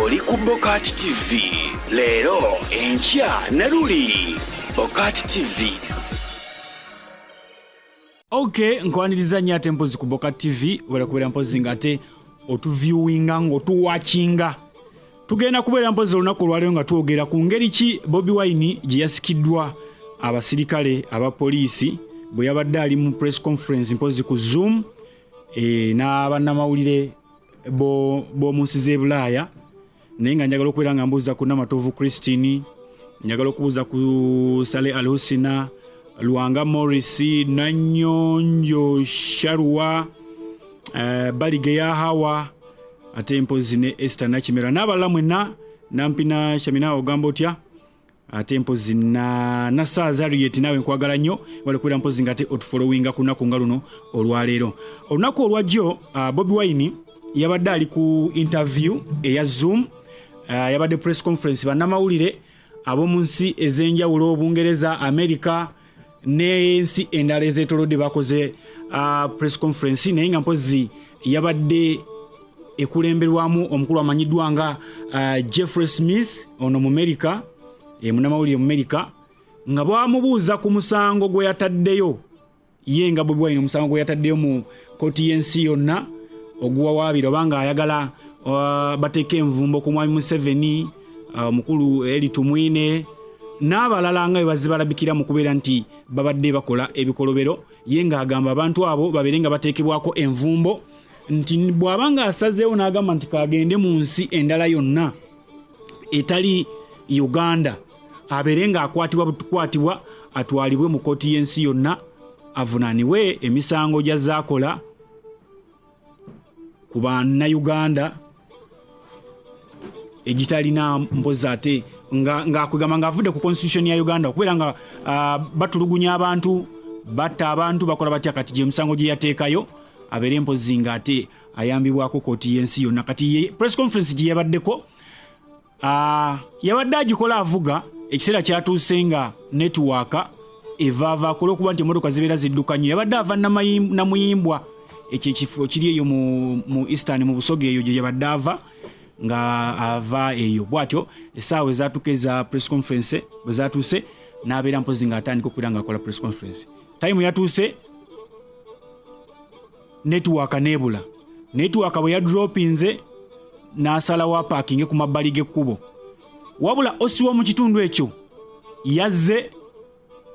Oli ku Bokati TV leero, enkya ne luli. Bokati TV. Ok, nkwaniriza nnyo ate mpozi ku Boka TV, obala kubeera mpozi nga ate otuviewinga ng'otuwakinga. Tugenda kubeera mpozi olunaku olwaleero nga twogera ku ngeri ki Bobi Wine gye yasikiddwa abasirikale aba poliisi bwe yabadde ali mu press conference mpozi ku Zoom n'abannamawulire b'omu nsi z'e Bulaaya. Naye nga njagala okubeera nga mbuuza ku Namatovu Christine, njagala okubuuza ku Saleh Al Husina, Lwanga Morris, Nanyonjo Sharwa, Balige ya Hawa, ate mpozi ne Esther Nakimera n'abalala mwenna. Nampina Shamina, ogamba otya? Ate mpozi na Nasaazi Harriet, naawe nkwagala nnyo, wali kubeera mpozi nga ate otufollowinga ku lunaku nga luno olwaleero. Olunaku olwajjo Bobi Wine yabadde ali ku interview eya Zoom, yabadde press conference, bannamawulire ab'omu nsi ez'enjawulo, Bungereza, Amerika n'ensi endala ezeetolodde bakoze press conference, naye nga mpozi yabadde ekulemberwamu omukulu amanyiddwa nga Jeffrey Smith, ono mu Amerika, munnamawulire mu Amerika, nga bwamubuuza ku musango gwe yataddeyo ye nga Bobi Wine, omusango gwe yataddeyo mu kkooti y'ensi yonna oguwawaabira oba ng'ayagala bateeke envumbo ku mwami Museveni, omukulu Eli Tumwine n'abalala nga bwe bazibalabikira mu kubeera nti babadde bakola ebikolobero. Ye ng'agamba abantu abo babeere nga bateekebwako envumbo, nti bw'aba ng'asazeewo n'agamba nti kagende mu nsi endala yonna etali Uganda, abeere ng'akwatibwa bukwatibwa atwalibwe mu kkooti y'ensi yonna avunaanibwe emisango gy'azaakola ku bannayuganda egitalina mpozi, ate ng'akugamba ng'avudde ku constitution ya Uganda, okubeera nga batulugunya abantu, batta abantu, bakola batya. Kati gye musango gye yateekayo abeere mpozi ng'ate ayambibwako kkooti y'ensi yonna. Kati ye press conference gye yabaddeko, yabadde agikola avuga. Ekiseera kyatuuse nga network evaavaako olw'okuba nti emmotoka zibeera zidduka nnyo. Yabadde ava Namuyimbwa, ekyo ekifo kiri eyo mu Eastern, mu Busoga, eyo gye yabadde ava. Nga ava eyo bw'atyo, essaawa ezaatuuka eza press conference bwe zaatuuse, n'abeera mpozi ng'atandika okubeera ng'akola press conference. Time yatuuse, network neebula. Network bwe yadropinze, n'asalawo apaakinge ku mabbali g'ekkubo. Wabula osiwa mu kitundu ekyo yazze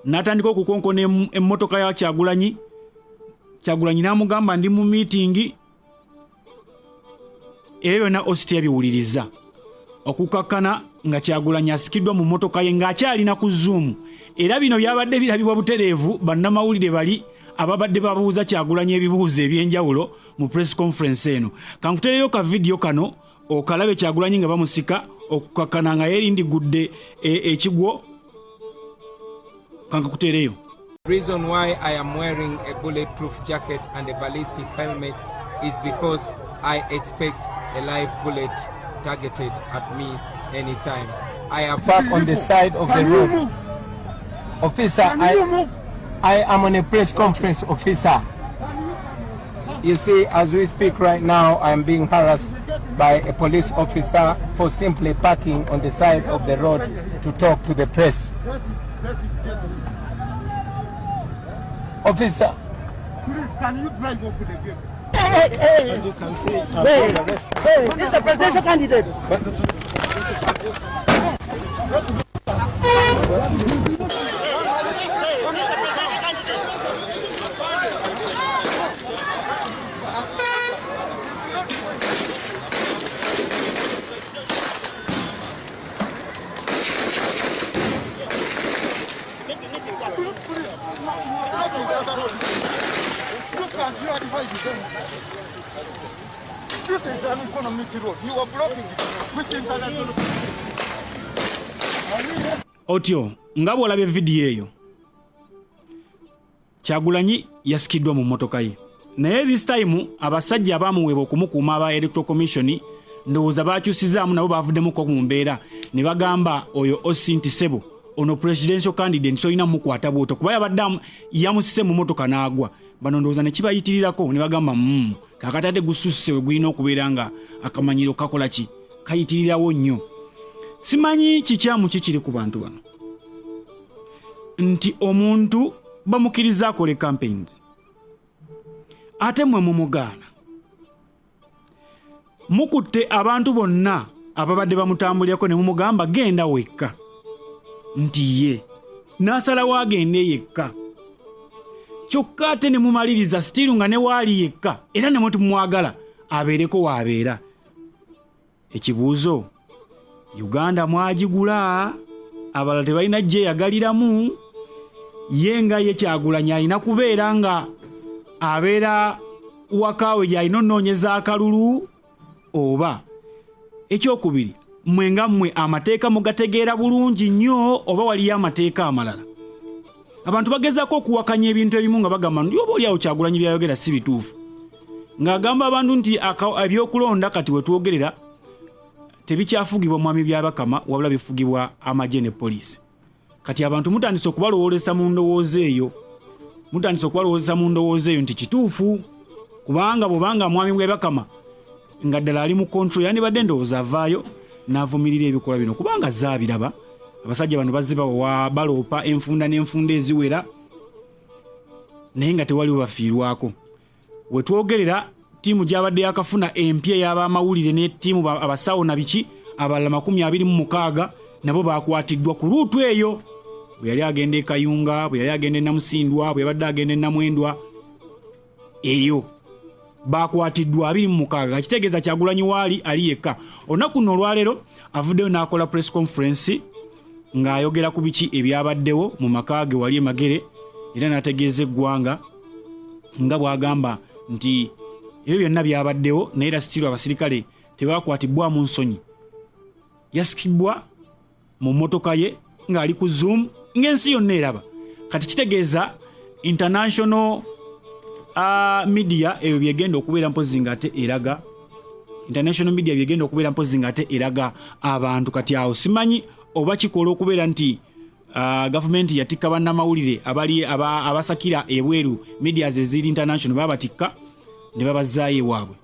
n'atandika okukonkona emmotoka ya Kyagulanyi. Kyagulanyi n'amugamba, "Ndi mu miitingi." Ebyo byonna osi teyabiwuliriza, okukakkana nga Kyagulanyi asikiddwa mu mmotoka ye ng'akyalina ku Zoom. Era bino byabadde birabibwa butereevu bannamawulire bali ababadde babuuza Kyagulanyi ebibuuzo ebyenjawulo mu press conference eno. Kankutereyo ka vidiyo kano okalabe Kyagulanyi nga bamusika okukakkana nga yeerindigudde ekigwo. Kankakuteereyo. Reason why I am wearing a bulletproof jacket and a ballistic helmet is because I expect a live bullet targeted at me anytime. I have parked on the side of the road. Officer, I am on a press conference, officer. You see, as we speak right now, I am being harassed by a police officer for simply parking on the side of the road to talk to the press. Officer, Please, can you drive off the vehicle? As you can see, I'm being arrested. Hey, this is a presidential candidate. Look at you advise them. This is an economic road. You are blocking it. Which international? Otyo nga bw'olabye vidiyo eyo, Kyagulanyi yasikiddwa mu mmotoka ye, naye this time abasajja abamuweebwa okumukuuma aba Electoral Commission ndowooza bakyusizaamu, nabo bavuddemuko mu mbeera ne bagamba oyo osi nti, "Sebo, ono presidential candidate tolina mukwata bwotyo," kuba yabadde yamusise mu mmotoka n'agwa. Bano ndowooza ne kibayitirirako ne bagamba, kakati ate gususse we gulina okubeera nga akamanyiro kakola ki." Kayitirirawo nnyo. Simanyi kikyamu ki kiri ku bantu bano nti omuntu bamukkiriza akole campaigns, ate mmwe mumugaana. Mukutte abantu bonna ababadde bamutambulirako ne mumugamba genda wekka, nti ye n'asalawo agende yekka, kyokka ate ne mumaliriza still nga ne waali yekka era ne mutumwagala abeereko waabeera. Ekibuuzo, Uganda mwagigula, abalala tebalina gyeyagaliramu, ye nga ye Kyagulanyi alina kubeera nga abeera wakaawe gy'alina onoonyeza akalulu? Oba ekyokubiri, mmwe nga mmwe amateeka mugategeera bulungi nnyo, oba waliyo amateeka amalala? Abantu bagezaako okuwakanya ebintu ebimu nga bagamba nti oba oliawo Kyagulanyi byayogera si bituufu, ng'agamba abantu nti ebyokulonda kati wetwogerera tebikyafugibwa mwami Byabakama, wabula bifugibwa amagye ne poliisi. Kati abantu mutandise okubalowoolesa mu ndowooza eyo, mutandise okubalowoozesa mu ndowooza eyo nti kituufu, kubanga bwobanga mwami Byabakama nga ddala ali mu control, yandibadde ndowooza avaayo n'avumirira ebikolwa bino, kubanga zaabiraba abasajja bano bazze bawa baloopa enfunda n'enfunda eziwera, naye nga tewaliwo bafiirwako. Wetwogerera ttiimu gyabadde yakafuna empya ey'abamawulire ne ttiimu abasawo na biki abalala 26 nabo bakwatiddwa ku route eyo, bwe yali agenda e Kayunga, bwe yali agenda e Namusindwa, bwe yabadde agenda e Namwendwa, eyo bakwatiddwa 26. Kitegeeza Kyagulanyi waali ali yekka. Olunaku nno olwaleero avuddeyo n'akola press conference ng'ayogera ku biki ebyabaddewo mu maka ge wali e Magere, era n'ategeeza eggwanga nga bw'agamba nti ebyo byonna byabaddewo, naye era still abasirikale tebakwatibwamu nsonyi. Yasikibwa mu mmotoka ye ng'ali ku Zoom ng'ensi yonna eraba. Kati kitegeeza international media ebyo byegenda okubeera mpozi nga ate eraga international media byegenda okubeera mpozi nga ate eraga abantu. Kati awo simanyi oba kikola okubeera nti gavumenti yatikka bannamawulire abali abasakira ebweru, medias eziri international babatikka ne babazaayo ewaabwe,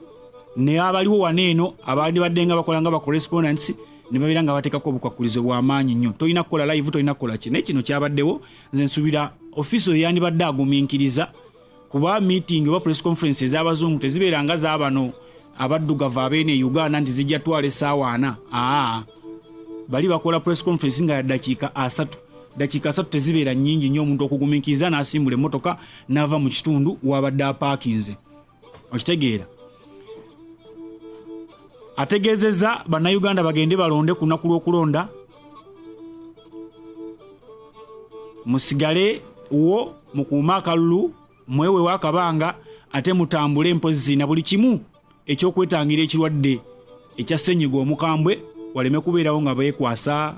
naye abaliwo wano eno abandibadde nga bakola nga ba correspondents ne babeera nga bateekako obukwakkulizo bw'amaanyi nnyo, tolina kukola live, tolina kukola ki. Naye kino kyabaddewo, nze nsuubira ofiisi oyo yandibadde agumiikiriza, kuba meeting oba press conference ez'abazungu tezibeera nga z'abano abaddugavu abeene e Uganda nti zijja twala essaawa 4. Aa, bali bakola press conference nga ya ddakiika 30. Ddakiika 30 tezibeera nnyingi nnyo omuntu okugumiikiriza n'asimbula emmotoka n'ava mu kitundu wabadde apaakinze. Okitegeera? Ategeezezza Bannayuganda bagende balonde ku lunaku lw'okulonda, musigale wo mukuume akalulu, mwewewo akabanga, ate mutambule mpozi na buli kimu ekyokwetangira ekirwadde ekya ssenyiga omukambwe waleme kubeerawo nga beekwasa,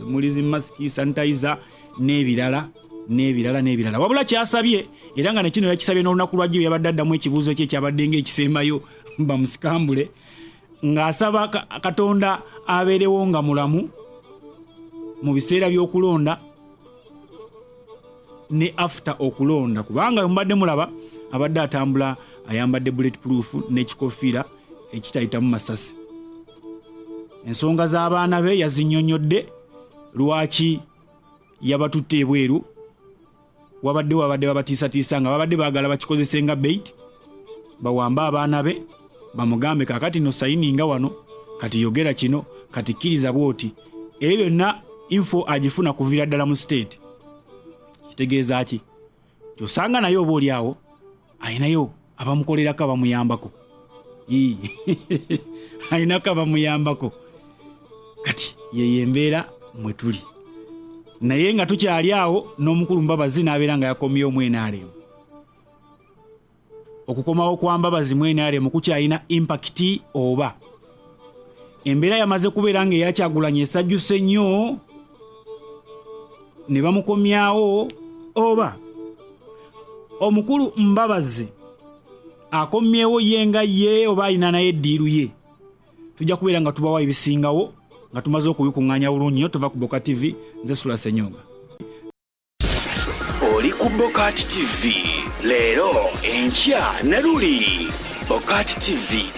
muli zi masiki, sanitizer n'ebirala n'ebirala n'ebirala. Wabula kyasabye, era nga nekino yakisabye n'olunaku lwajjo yabadde addamu ekibuuzo kye ekyabadde ng'ekisembayo bamusikambule, ng'asaba Katonda abeerewo nga mulamu mu biseera by'okulonda ne after okulonda, kubanga mubadde mulaba abadde atambula ayambadde bullet proof n'ekikofiira ekitayitamu masasi. Ensonga z'abaana be yazinnyonnyodde lwaki yabatutte ebweru, wabadde wabadde babatiisatiisa nga babadde baagala bakikozese nga bait, bawambe abaana be, bamugambe kakati no sayininga wano, kati yogera kino, kati kkiriza bwoti. Ebyo byonna info agifuna kuviira ddala mu state. Kitegeeza ki? Osanga naye oba oli awo ayinayo abamukolerako, abamuyambako, ayinako abamuyambako. Kati yeyo embeera mwe tuli, naye nga tukyali awo n'omukulu Mbabazi n'abeera nga yakomyewo mu NRM. Okukomawo kwa Mbabazi mu NRM kukyalina impact, oba embeera yamaze kubeera nga eyakyagulanye esajjuse nnyo ne bamukomyawo, oba omukulu Mbabazi akomyewo ye nga ye, oba alina naye eddiiru ye? Tujja kubeera nga tubawa ebisingawo nga tumaze okubikuŋŋaanya bulungi nnyo. Tuva ku Boka TV, nze Sula Senyonga. Oli ku Bokati TV, leero, enkya ne luli. Bokati TV.